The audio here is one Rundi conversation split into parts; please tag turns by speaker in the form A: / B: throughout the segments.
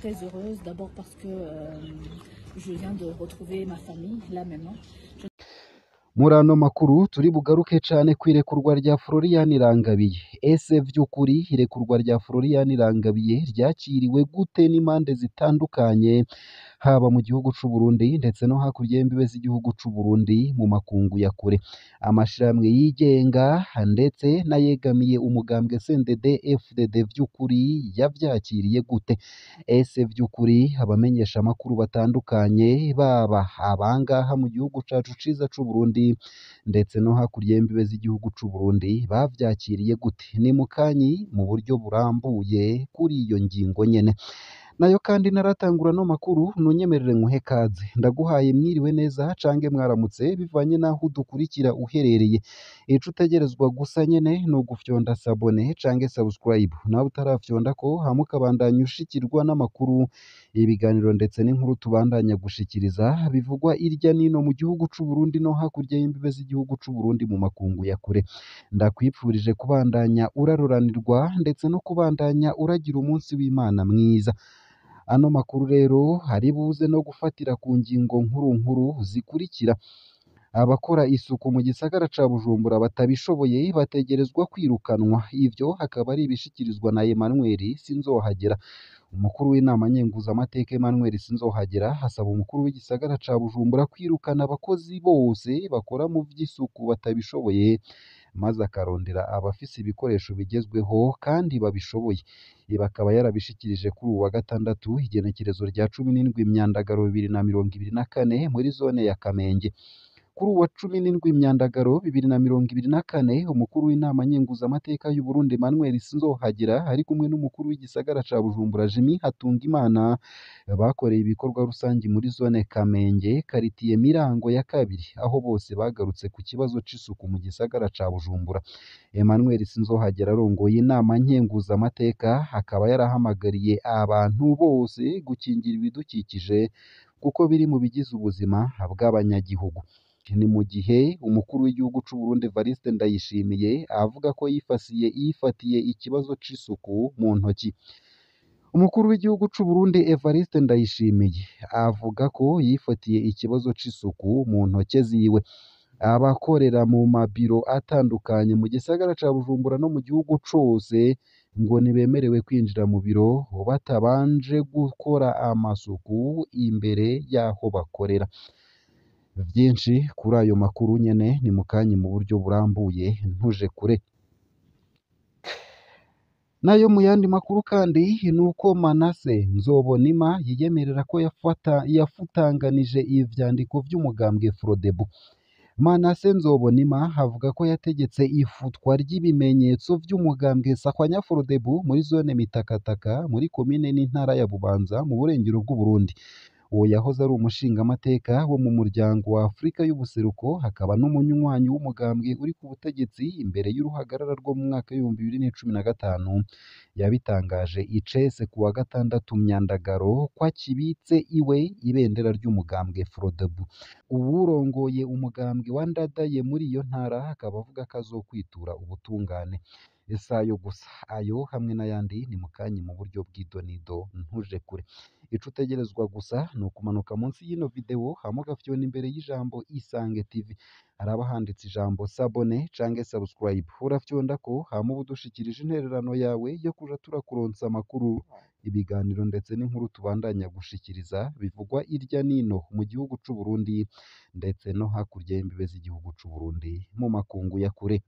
A: très heureuse, d'abord parce que je viens de retrouver ma famille là maintenant. Je
B: Muri ano makuru turi bugaruke cane kw'irekurwa rya Florian Irangabiye. Ese vy'ukuri irekurwa rya Florian Irangabiye ryakiriwe gute n'impande zitandukanye, haba mu gihugu c'u Burundi ndetse no hakurya y'imbibe z'igihugu c'u Burundi mu makungu ya kure? Amashirahamwe yigenga ndetse n'ayegamiye umugambwe CNDD FDD vy'ukuri yavyakiriye gute? Ese vy'ukuri abamenyesha amakuru batandukanye, baba abangaha mu gihugu cacu ciza c'u Burundi ndetse no hakurya y'imbibe z'igihugu c'u Burundi, bavyakiriye gute? Ni mukanyi mu buryo burambuye kuri iyo ngingo nyene. Nayo kandi naratangura no makuru, nunyemerere nkuhe kaze. Ndaguhaye mwiriwe neza cange mwaramutse bivanye naho udukurikira uherereye. Ico utegerezwa gusa nyene ni ugufyonda sabone cange subscribe. Nawe utarafyondako hama ukabandanya ushikirwa n'amakuru, ibiganiro ndetse n'inkuru tubandanya gushikiriza bivugwa irya nino mu gihugu c'u Burundi no hakurya y'imbibe z'igihugu c'u Burundi mu makungu ya kure. Ndakwipfurije kubandanya uraruranirwa ndetse no kubandanya uragira umunsi w'Imana mwiza. Ano makuru rero hari buze no gufatira ku ngingo nkuru nkuru zikurikira: abakora isuku mu gisagara ca Bujumbura batabishoboye bategerezwa kwirukanwa. Ivyo akaba ari ibishikirizwa na Emmanuel Sinzohagera. Umukuru w'inama nkenguzamateka Emmanuel Sinzohagera asaba umukuru w'igisagara ca Bujumbura kwirukana abakozi bose bakora mu vy'isuku batabishoboye, maze akarondera abafise ibikoresho bigezweho kandi babishoboye. Ibi akaba yarabishikirije kuri uwu wa gatandatu igenekerezo rya 17 Myandagaro 2024 muri zone ya Kamenge. Kuri uwa 17 Myandagaro 2024, umukuru w'inama nkenguzamateka y'u Burundi Emmanuel Sinzohagera ari kumwe n'umukuru w'igisagara ca Bujumbura Jimmy Hatungimana bakoreye ibikorwa rusangi muri zone Kamenge, karitiye Mirango ya kabiri, aho bose bagarutse ku kibazo c'isuku mu gisagara ca Bujumbura. Emmanuel Sinzohagera arongoye inama nkenguzamateka akaba yarahamagariye abantu bose gukingira ibidukikije kuko biri mu bigize ubuzima bw'abanyagihugu. Ni mu gihe umukuru w'igihugu c'u Burundi Evariste Ndayishimiye avuga ko yifatiye ikibazo c'isuku mu ntoki. Umukuru w'igihugu c'u Burundi Evariste Ndayishimiye avuga ko yifatiye ikibazo c'isuku mu ntoke ziwe. Abakorera mu mabiro atandukanye mu gisagara ca Bujumbura no mu gihugu cose ngo ntibemerewe kwinjira mu biro batabanje gukora amasuku imbere y'aho bakorera. Vyinshi kuri ayo makuru nyene ni mukanyi mu buryo burambuye, ntuje kure. Nayo mu yandi makuru kandi nuko Manase Nzobonima yiyemerera ko yafutanganije ivyandiko vy'umugambwe Frodebu. Manase Nzobonima avuga ko yategetse ifutwa ry'ibimenyetso vy'umugambwe Sakwanya Frodebu muri zone Mitakataka muri komine n'intara ya Bubanza mu burengero bw'Uburundi. Uwo yahoze ari umushingamateka wo mu muryango wa Afurika y'ubuseruko akaba n'umunywanyi w'umugambwe uri ku butegetsi imbere y'uruhagarara rwo mu mwaka w'2015, yabitangaje icese ku wa gatandatu Myandagaro ko akibitse iwe ibendera ry'umugambwe Frodebu. Uwurongoye umugambwe wa Ndadaye muri iyo ntara akaba avuga ko azokwitura ubutungane. Isayo gusa, ayo hamwe n'ayandi ni mukanyi mu buryo bw'idonido, ntuje kure. Ico utegerezwa gusa ni ukumanuka munsi y'ino video hama ugafyona imbere y'ijambo Isange TV. Haraba handitse ijambo sabone cange subscribe, urafyondako hama uba udushikirije intererano yawe yo kuja turakuronsa amakuru, ibiganiro ndetse n'inkuru tubandanya gushikiriza bivugwa irya nino mu gihugu c'u Burundi ndetse no hakurya y'imbibe z'igihugu c'u Burundi mu makungu ya kure.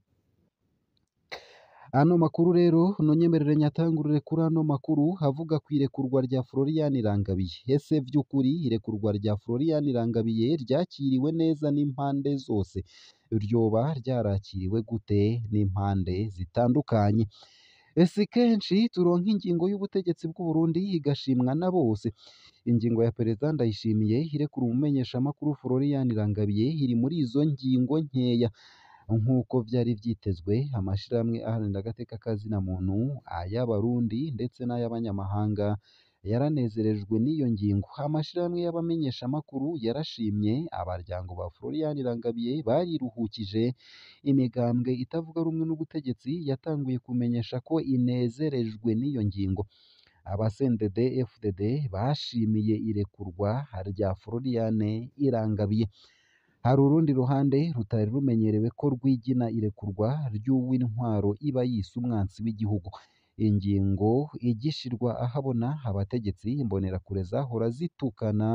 B: Ano makuru rero nunyemerere nyatangurire kuri ano makuru avuga ku irekurwa rya Florian Irangabiye. Ese vy'ukuri irekurwa rya Florian Irangabiye ryakiriwe neza n'impande zose? Ryoba ryarakiriwe gute n'impande zitandukanye? Ese kenshi turonka ingingo y'ubutegetsi bw'u Burundi igashimwa na bose. Ingingo ya Perezida Ndayishimiye irekura umumenyeshamakuru Florian Irangabiye iri muri izo ngingo nkeya. Nk'uko vyari vyitezwe, amashirahamwe aharanira agateka ka zina muntu, ay'Abarundi ndetse n'ay'abanyamahanga yaranezerejwe n'iyo ngingo. Amashirahamwe y'abamenyeshamakuru yarashimye, abaryango ba Florian Irangabiye bariruhukije, imigambwe itavuga rumwe n'ubutegetsi yatanguye kumenyesha ko inezerejwe n'iyo ngingo. Aba CNDD FDD bashimiye irekurwa rya Florian Irangabiye. Hari urundi ruhande rutari rumenyerewe ko rwigina irekurwa ry'uw'intwaro iba yise umwansi w'igihugu. Ingingo igishirwa ahabona abategetsi imbonerakure zahora zitukana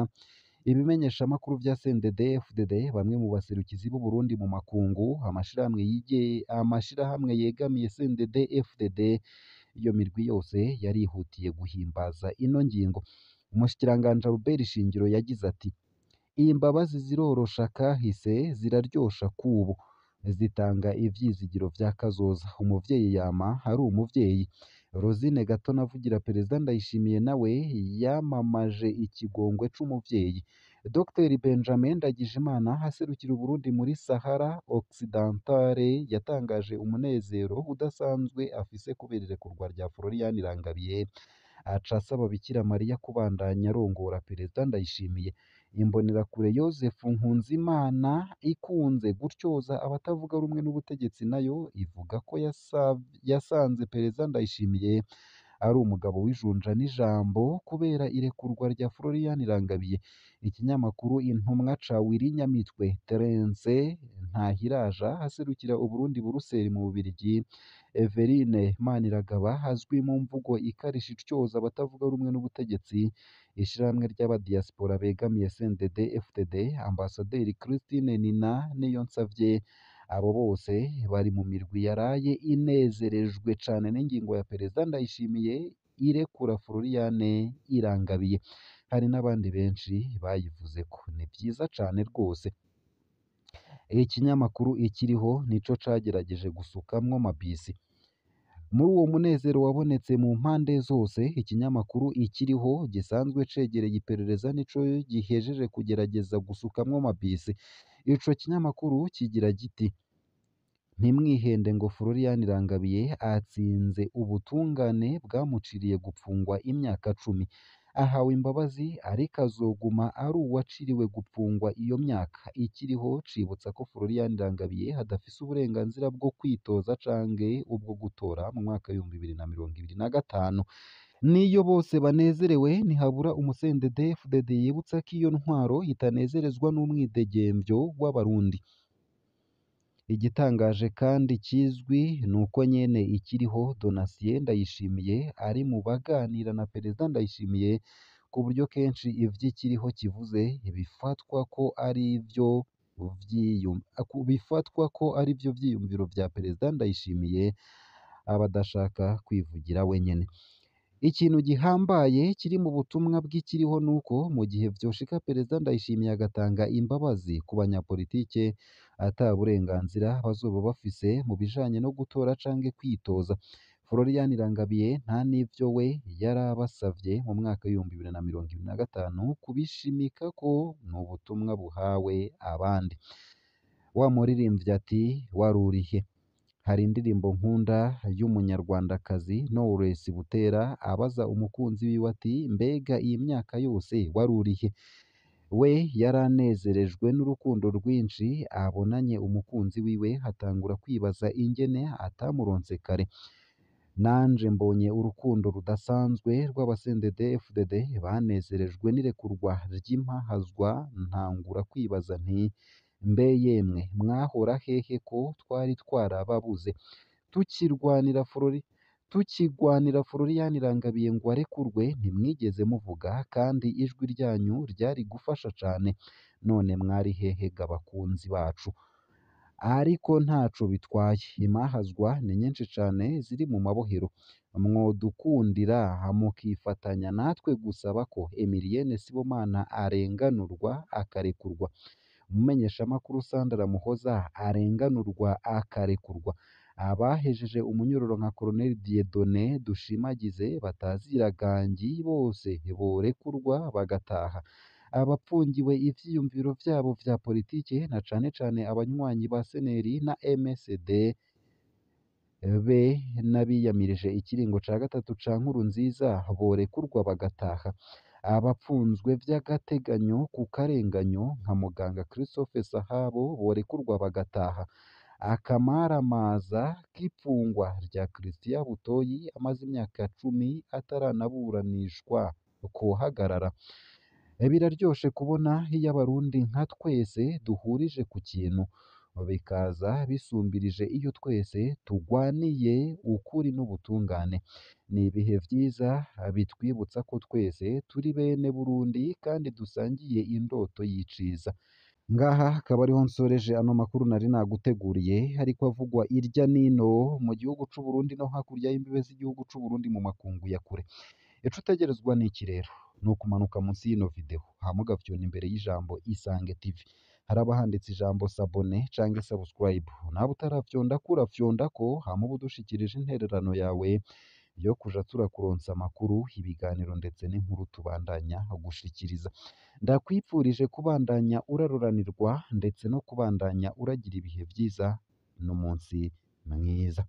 B: ibimenyeshamakuru vya CNDD FDD, bamwe mu baserukizi b'u Burundi mu makungu, amashirahamwe yegamiye CNDD FDD, iyo mirwi yose yarihutiye guhimbaza ino ngingo. Umushikiranganji Albert Shingiro yagize ati: "Imbabazi zirorosha kahise, ziraryosha kubu, zitanga ivyizigiro vya kazoza. Umuvyeyi yama ari umuvyeyi." Rosine Gatoni avugira Perezida Ndayishimiye nawe yamamaje ikigongwe c'umuvyeyi. Dr Benjamin Ndagijimana aserukira Uburundi muri Sahara Occidentale yatangaje umunezero udasanzwe afise kubera irekurwa rya Florian Irangabiye, aca asaba Bikira Mariya kubandanya arongora Perezida Ndayishimiye. Imbonerakure Joseph Nkunzimana ikunze gutyoza abatavuga rumwe n'ubutegetsi nayo ivuga ko yasanze Perezida Ndayishimiye ari umugabo w'ijunja n'ijambo kubera irekurwa rya Florian Irangabiye. Ikinyamakuru Intumwa ca Willy Nyamitwe Terence Ntahiraja aserukira Uburundi Buruseli mu Bubirigi, Everine Maniragaba azwi mu mvugo ikarisha ityoza abatavuga rumwe n'ubutegetsi, ishirahamwe ry'abadiaspora begamiye CNDD FDD, Ambasaderi Christine Nina Niyonsavye, abo bose bari mu mirwi yaraye inezerejwe cane n'ingingo ya Perezida Ndayishimiye irekura Florian Irangabiye. Hari n'abandi benshi bayivuzeko. Ni vyiza cane rwose. Ikinyamakuru Ikiriho nico cagerageje gusukamwo amabisi. Muri uwo munezero wabonetse mu mpande zose, ikinyamakuru Ikiriho gisanzwe cegereye iperereza nico gihejeje kugerageza gusukamwo amabisi. Ico kinyamakuru kigira giti: "Ntimwihende ngo Florian Irangabiye atsinze ubutungane bwamuciriye gupfungwa imyaka 10. Ahawe imbabazi ariko azoguma ari uwaciriwe gupfungwa iyo myaka." Ikiriho cibutsa ko Florian Irangabiye adafise uburenganzira bwo kwitoza canke ubwo gutora mu mwaka w'ibihumbi bibiri na mirongo ibiri na gatanu. N'iyo bose banezerewe ntihabura umuCNDD FDD yibutsa ko iyo ntwaro itanezerezwa n'umwidegemvyo w'Abarundi. Igitangaje kandi kizwi nuko nyene Ikiriho Donatien Ndayishimiye ari mu baganira na Perezida Ndayishimiye ku buryo kenshi ivy'Ikiriho kivuze bifatwa ko arivyo vyiyumviro vya Perezida Ndayishimiye aba adashaka kwivugira wenyene. Ikintu gihambaye kiri mu butumwa bw'Ikiriho nuko mu gihe vyoshika Perezida Ndayishimiye agatanga imbabazi ku banyapolitike ata burenganzira bazoba bafise mu bijanye no gutora canke kwitoza. Florian Irangabiye nta n'ivyo we yarabasavye mu mwaka w'ibihumbi bibiri na mirongo ibiri na gatanu kubishimikako ni ubutumwa buhawe abandi. Wa muririmvyi ati: "Warurihe?" Hari indirimbo nkunda y'umunyarwandakazi Knowless Butera abaza umukunzi wiwe ati: "Mbega iyi myaka yose warurihe?" We yaranezerejwe n'urukundo rwinshi abonanye umukunzi wiwe, atangura kwibaza ingene atamuronse kare. Nanje mbonye urukundo rudasanzwe rw'aba CNDD FDD banezerejwe n'irekurwa ry'impahazwa, ntangura kwibaza nti: mbe yemwe mwahora hehe ko twari twarababuze? Tukigwanira Florian Irangabiye ngo arekurwe ntimwigeze muvuga, kandi ijwi ryanyu ryari gufasha cane. None mwari hehe ga bakunzi bacu? Ariko ntaco bitwaye, impahazwa ni nyinshi cane ziri mu mabohero. Mwodukundira mukifatanya natwe gusaba ko Emilienne Sibomana arenganurwa akarekurwa, umumenyeshamakuru Sandra Muhoza arenganurwa akarekurwa, abahejeje umunyororo nka Colonel Dieudonné Dushimagize bataziragangi bose borekurwa bagataha, abapfungiwe ivyiyumviro vyabo vya politike na cane cane abanywanyi ba CNL na MSD be n'abiyamirije ikiringo ca gatatu ca Nkurunziza borekurwa bagataha, abapfunzwe vy'agateganyo ku karenganyo nka muganga Christophe Sahabo borekurwa bagataha, Akamaramaza k'ipfungwa rya Christian Butoyi amaze imyaka 10 ataranaburanishwa kohagarara. Biraryoshe kubona iyo abarundi nka twese duhurije ku kintu, bikaza bisumbirije iyo twese tugwaniye ukuri n'ubutungane. Ni ibihe vyiza bitwibutsa ko twese turi bene Burundi kandi dusangiye indoto y'iciza. Ngaha akaba ariho nsoreje ano makuru nari naguteguriye, ariko avugwa irya nino mu gihugu c'u Burundi no hakurya y'imbibe z'igihugu c'u Burundi mu makungu ya kure. Ico utegerezwa n'iki rero? Ni ukumanuka munsi y'ino video hama ugafyona imbere y'ijambo Isange TV, haraba handitse ijambo sabone canke subscribe. Nawe utaravyondako urafyondako, hama uba udushikirije intererano yawe yo kuja turakuronsa amakuru, ibiganiro ndetse n'inkuru tubandanya gushikiriza. Ndakwipfurije kubandanya uraruranirwa ndetse no kubandanya uragira ibihe vyiza n'umunsi mwiza.